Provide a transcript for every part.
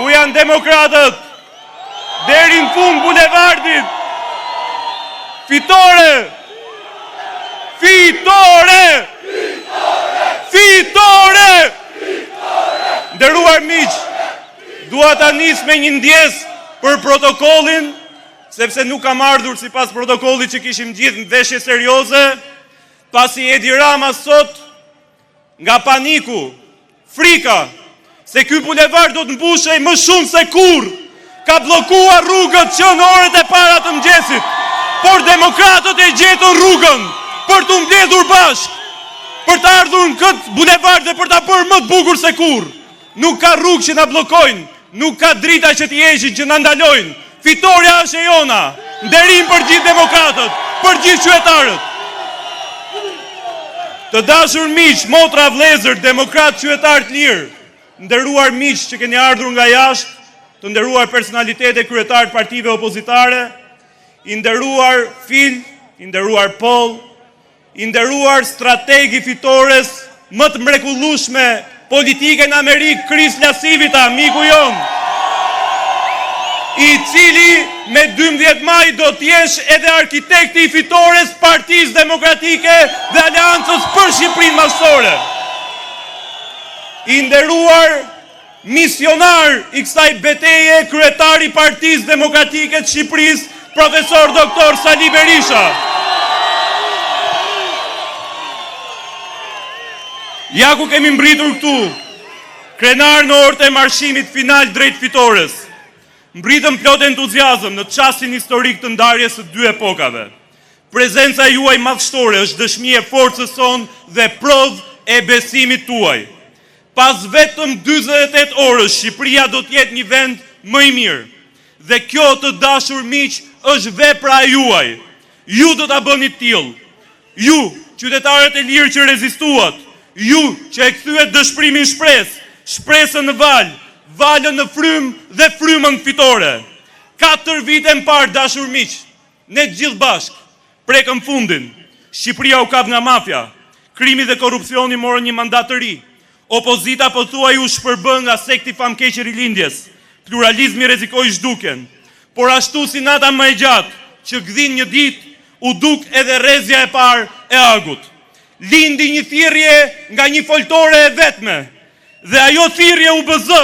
Ku janë demokratët? Deri në fund bulevardit! Fitore! Fitore! Fitore! Nderuar miq, dua ta nis me një ndjesë për protokollin, sepse nuk kam ardhur sipas protokollit që kishim gjithë në veshje serioze, pasi Edi Rama sot Nga paniku, frika se ky bulevard do të mbushej më shumë se kurrë, ka bllokuar rrugët që në orët e para të mëngjesit. Por demokratët e gjetën rrugën për t'u mbledhur bashkë, për të ardhur në këtë bulevard dhe për ta bërë më të bukur se kurrë. Nuk ka rrugë që na bllokojnë, nuk ka drita që t'i heqin që na ndalojnë. Fitorja është e jona. Nderim për gjithë demokratët, për gjithë qytetarët. Të dashur miq, motra, vëllezër, demokratë, qytetarë të lirë, nderuar miq që keni ardhur nga jashtë, të nderuar personalitete kryetarë të partive opozitare, i nderuar Fil, i nderuar Paul, I nderuar strateg i fitores më të mrekullueshme politike në Amerikë, Chris LaCivita, miku jonë, i cili me 12 maj do të jesh edhe arkitekti i fitores Partisë Demokratike dhe Aleancës për Shqipërinë Madhështore. I nderuar Misionar i kësaj beteje kryetari i Partisë Demokratike të Shqipërisë, Profesor Doktor Sali Berisha. Ja ku kemi mbërritur këtu, krenarë në orët e marshimit final drejt fitores. Mbërritëm plot entuziazëm në çastin historik të ndarjes së dy epokave. Prezenca juaj madhështore është dëshmi e forcës sonë dhe provë e besimit tuaj. Pas vetëm 48 orësh Shqipëria do të jetë një vend më i mirë. Dhe kjo të dashur miq është vepra e juaj. Ju do ta bëni të tillë. Ju, qytetarët e lirë që rezistuat, ju që e kthyet dëshpërimin në shpresë, shpresën në valë, valën në frymë dhe frymën në fitore. Katër vite më parë, dashur miq, Ne të gjithë bashkë prekëm fundin. Shqipëria u kap nga mafia. Krimi dhe korrupsioni morën një mandat të ri. Opozita pothuaj u shpërbë nga sekti famëkeq i Rilindjes. Pluralizmi rrezikoi zhdukjen. Por ashtu si nata më e gjatë, që gdhin një ditë, u duk edhe rrezja e parë e agut. Lindi një thirrje nga një foltore e vetme. Dhe ajo thirrje u bë zë,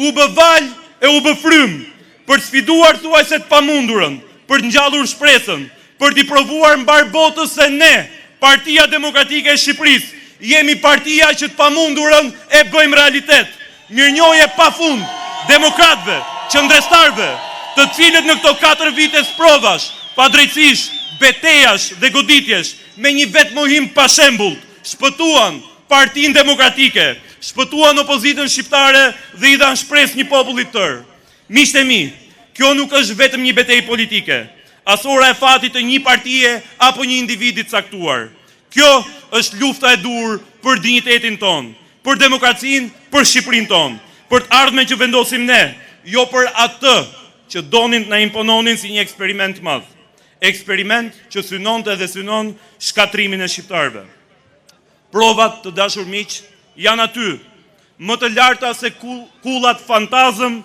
u bë valë e u bë frymë, për të sfiduar thuajse të pamundurën, për të ngjallur shpresën, për t'i provuar mbarë botës se ne, Partia Demokratike e Shqipërisë, jemi partia që të pamundurën e bëjmë realitet. Mirënjohje pa fund demokratëve, qëndrestarëve, të cilët në këto katër vite sprovash, padrejtësish, betejash dhe goditjesh, me një vetëmohim të pashembullt, shpëtuan Partinë Demokratike, shpëtuan opozitën shqiptare dhe i dhanë shpresë një populli të tërë. Miqtë e mi, kjo nuk është vetëm një betejë politike, as ora e fatit të një partie apo një individi të caktuar. Kjo është lufta e duhur për dinjitetin tonë, për demokracinë, për Shqipërinë tonë, për të ardhmen që vendosim ne, jo për atë që donin të na impononin si një eksperiment të madh. Eksperiment që synonte dhe synon shkatërrimin e shqiptarëve. Provat, të dashur miq, janë aty, më të larta se kullat fantazëm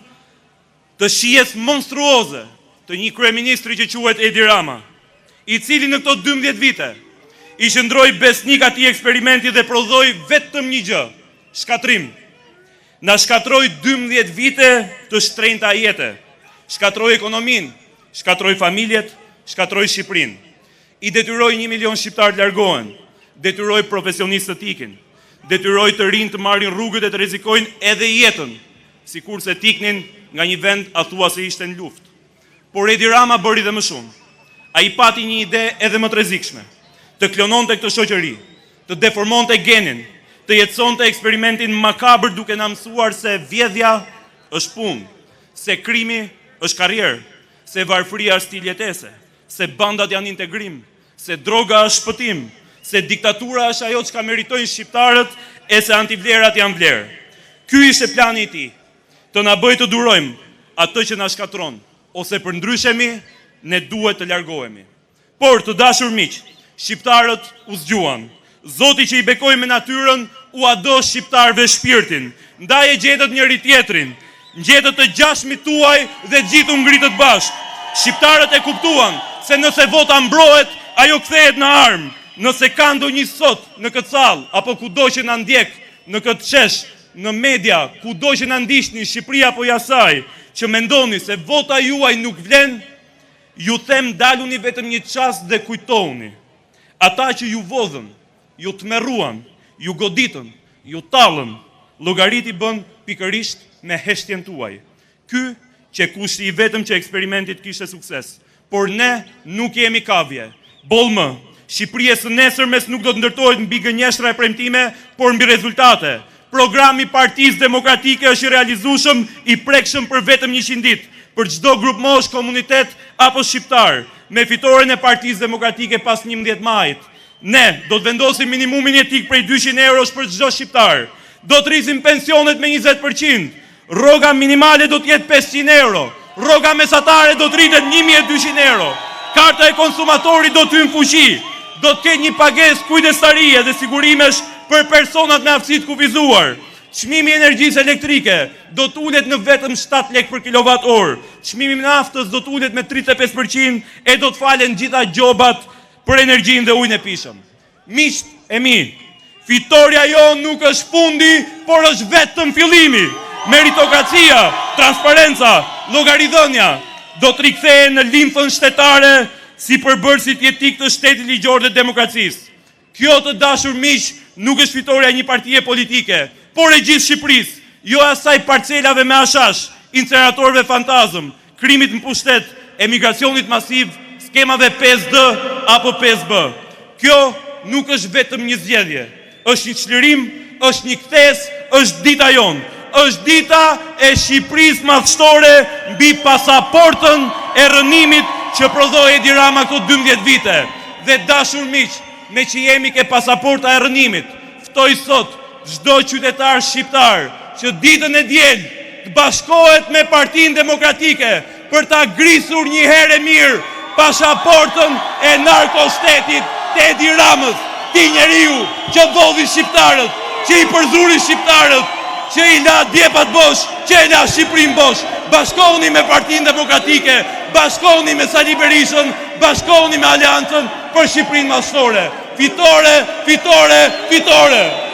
të shijes monstruoze të një kryeministri që quhet Edi Rama, i cili në këto 12 vite i qëndroi besnik atij eksperimenti dhe prodhoi vetëm një gjë, shkatërrim. Na shkatërroi 12 vite të shtrenjta jete, shkatërroi ekonominë, shkatërroi familjet, shkatërroi Shqipërinë. I detyroi një milion shqiptarë të largohen, detyroi profesionistët të ikin, detyroi të rinjtë të marrin rrugët e të rrezikojnë edhe jetën, sikurse të iknin nga një vend a thua se ishte në luftë. Por Edi Rama bëri dhe më shumë. Ai pati një ide edhe më të rrezikshme, të klononte këtë shoqëri, të deformonte genin, të jetësonte eksperimentin makabër duke na mësuar se vjedhja është punë, se krimi është karrierë, se varfëria është stil jetese, se bandat janë integrim, se droga është shpëtim, se diktatura është ajo çka meritojnë shqiptarët e se antivlerat janë vlerë. Ky ishte plani i tij, të na bëjë të durojmë atë që na shkatërron, ose përndryshemi, ne duhet të largohemi. Por, të dashur miq, shqiptarët u zgjuan. Zoti që i bekoi me natyrën, ua do shqiptarëve shpirtin. Ndaj e gjetët njëri-tjetrin. Gjetët të ngjashmit tuaj dhe të gjithë u ngritët bashkë. Shqiptarët e kuptuan se nëse vota mbrohet, ajo kthehet në armë. Nëse ka ndonjë sot në këtë sallë apo kudo që na ndjek në këtë shesh, në media, kudo që na ndiqni në Shqipëri apo jashtë saj, që mendoni se vota juaj nuk vlen, ju them ndaluni vetëm një çast dhe kujtohuni. Ata që ju vodhën, ju tmerruan, ju goditën, ju tallën, llogaritë i bënë pikërisht me heshtjen tuaj. Ky qe kushti i vetëm që eksperimenti të kishte sukses. Por ne nuk jemi kavje. Boll më. Shqipëria e së nesërmes nuk do të ndërtohet mbi gënjeshtra e premtime, por mbi rezultate. Programi i Partisë Demokratike është i realizueshëm, i prekshëm për vetëm 100 ditë, për çdo grupmoshë, komunitet apo shqiptar. Me fitoren e Partisë Demokratike pas 11 majit, ne do të vendosim minimumin jetik prej 200 eurosh për çdo shqiptar. Do të rrisim pensionet me 20%. Rroga minimale do të jetë 500 euro. Rroga mesatare do të rritet 1200 euro. Karta e konsumatorit do të hyjë në fuqi. Do të ketë një pagesë kujdestarie dhe sigurimesh për personat me aftësi të kufizuar. Çmimi i energjisë elektrike do të ulet në vetëm 7 lekë për kilowatt orë. Çmimi i naftës do të ulet me 35% e do të falen gjitha gjobat për energjinë dhe ujin e pijshëm. Miqtë e mi, fitorja jonë nuk është fundi, por është vetëm fillimi. Meritokracia, transparenca, llogaridhënia do të rikthehen në limfën shtetare si përbërësit jetik të shtetit ligjor dhe demokracisë. Kjo të dashur miq nuk është fitorja e një partie politike, por e gjithë Shqipërisë, jo asaj parcelave me hashash, inceneratorëve fantazëm, krimit në pushtet, emigracionit masiv, skemave 5D apo 5B. Kjo nuk është vetëm një zgjedhje, është një çlirim, është një kthesë, është dita jonë. Është dita e Shqipërisë madhështore mbi pasaportën e rrënimit që prodhoi Edi Rama këto 12 vite. Dhe dashur miq, meqë jemi ke pasaporta e rrënimit, ftoj sot çdo qytetar shqiptar që ditën e diel të bashkohet me Partinë Demokratike për ta grisur një herë e mirë pasaportën e narkoshtetit të Edi Ramës, ti njeriu që vodhi shqiptarët, që i përzuri shqiptarët, që i la djepat bosh, që e la Shqipërinë bosh. Bashkohuni me Partinë Demokratike, bashkohuni me Sali Berishën, bashkohuni me Aleancën për Shqipërinë Madhështore. Fitore, fitore, fitore!